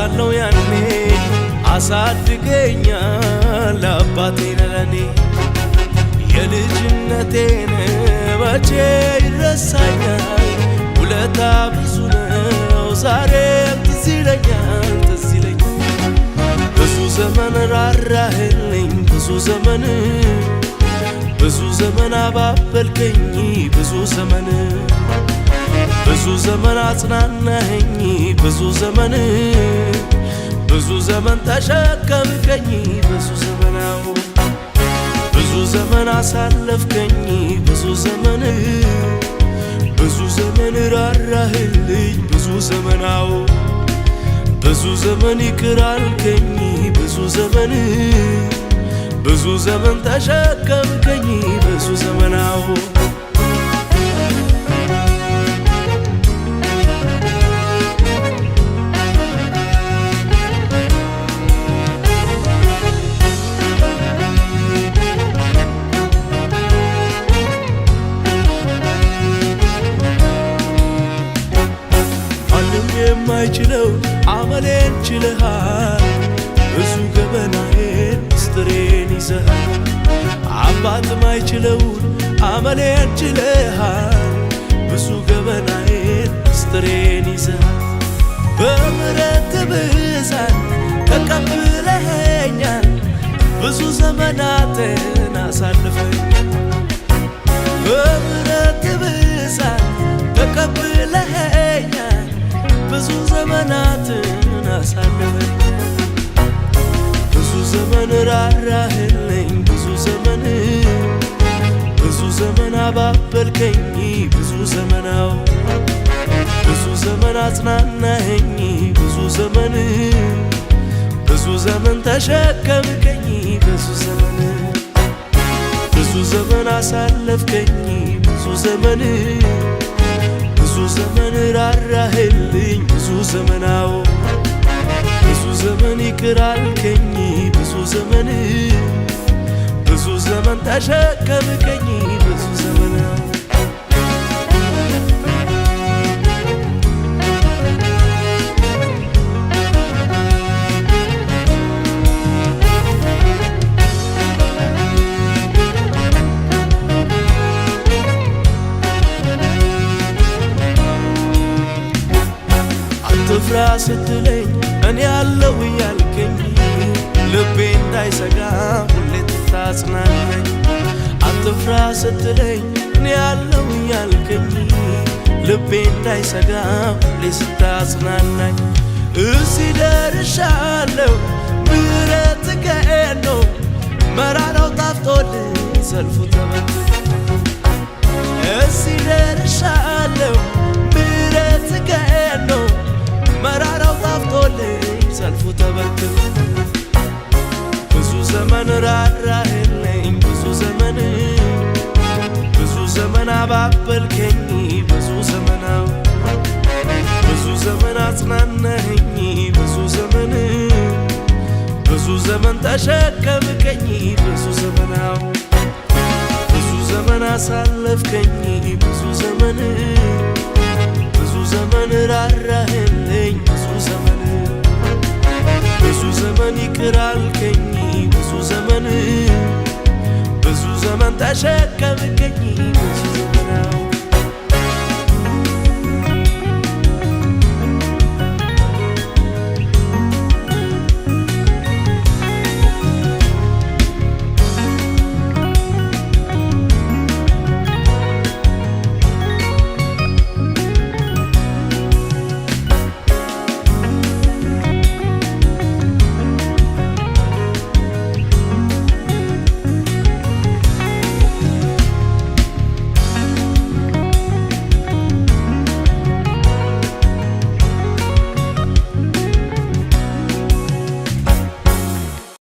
ሳለው ያኔ አሳድገኛል አባቴ ለኔ። የልጅነቴን መቼ ይረሳኛል፣ ውለታ ብዙ ነው ዛሬም ትዝ ይለኛል፣ ትዝ ይለኛል። ብዙ ዘመን ራራህልኝ፣ ብዙ ዘመን፣ ብዙ ዘመን አባበልከኝ፣ ብዙ ዘመን፣ ብዙ ዘመን አጽናናኸኝ፣ ብዙ ዘመን፣ ብዙ ዘመን ተሸከምከኝ፣ ብዙ ዘመናው ብዙ ዘመን አሳለፍከኝ፣ ብዙ ዘመን፣ ብዙ ዘመን ራራህልኝ፣ ብዙ ዘመናው ብዙ ዘመን ይቅር አልከኝ፣ ብዙ ዘመን፣ ብዙ ዘመን ተሸከምከኝ፣ ብዙ ዘመናው። ማንም የማይችለው አመሌን ችለሃል፣ ብዙ ገበናዬን ምስጢሬን ይዘሃል። አባት ማይችለውን አመሌን ችለሃል፣ ብዙ ገበናዬን ምስጢሬን ይዘሃል። በምሕረት ብዛት ተቀብለኸኛል፣ ብዙ ዘመናትን አሳልፈኛል። በምሕረት ብዛት ተቀብለኸኛል፣ ብዙ ዘመናትን አሳልፈኛል። ብዙ ዘመን ራራህልኝ፣ ብዙ ዘመን፣ ብዙ ዘመን አባበልከኝ፣ ብዙ ዘመናው ብዙ ዘመን አጽናናኸኝ፣ ብዙ ዘመን፣ ብዙ ዘመን ተሸከምከኝ፣ ብዙ ዘመን፣ ብዙ ዘመን አሳለፍከኝ፣ ብዙ ዘመን፣ ብዙ ዘመን ራራህልኝ፣ ብዙ ዘመናው ብዙ ዘመን ይቅር አልከኝ፣ ብዙ ዘመን፣ ብዙ ዘመን ተሸከምከኝ፣ ብዙ ዘመን። አትፍራ ስትለኝ እኔ ያለው እያልከኝ ልቤ እንዳይሰጋ ሁሌ ትታጽናናኝ። አትፍራ ስትለኝ እኔ ያለው እያልከኝ ልቤ እንዳይሰጋ ሁሌ ስታጽናናኝ። እዚህ ደርሻለሁ ምሕረት ነው፣ መራራው ጣፍጦልኝ ሰልፉ ተበትኖ። እዚህ ደርሻለሁ ምሕረት ነው፣ መራራው ጣፍጦልኝ ሰልፉ ተበትኖ። ብዙ ዘመን ራራህልኝ፣ ብዙ ዘመን፣ ብዙ ዘመን አባበልከኝ፣ ብዙ ዘመናው ብዙ ዘመን አጽናናኸኝ፣ ብዙ ዘመን፣ ብዙ ዘመን ተሸከምከኝ፣ ብዙ ዘመናው ብዙ ዘመን አሳለፍከኝ፣ ብዙ ዘመን፣ ብዙ ዘመን ራራህልኝ፣ ብዙ ዘመን፣ ብዙ ዘመን ይቅር አልከኝ፣ ብዙ ዘመን፣ ብዙ ዘመን ተሸከምከኝ፣ ብዙ ዘመናው።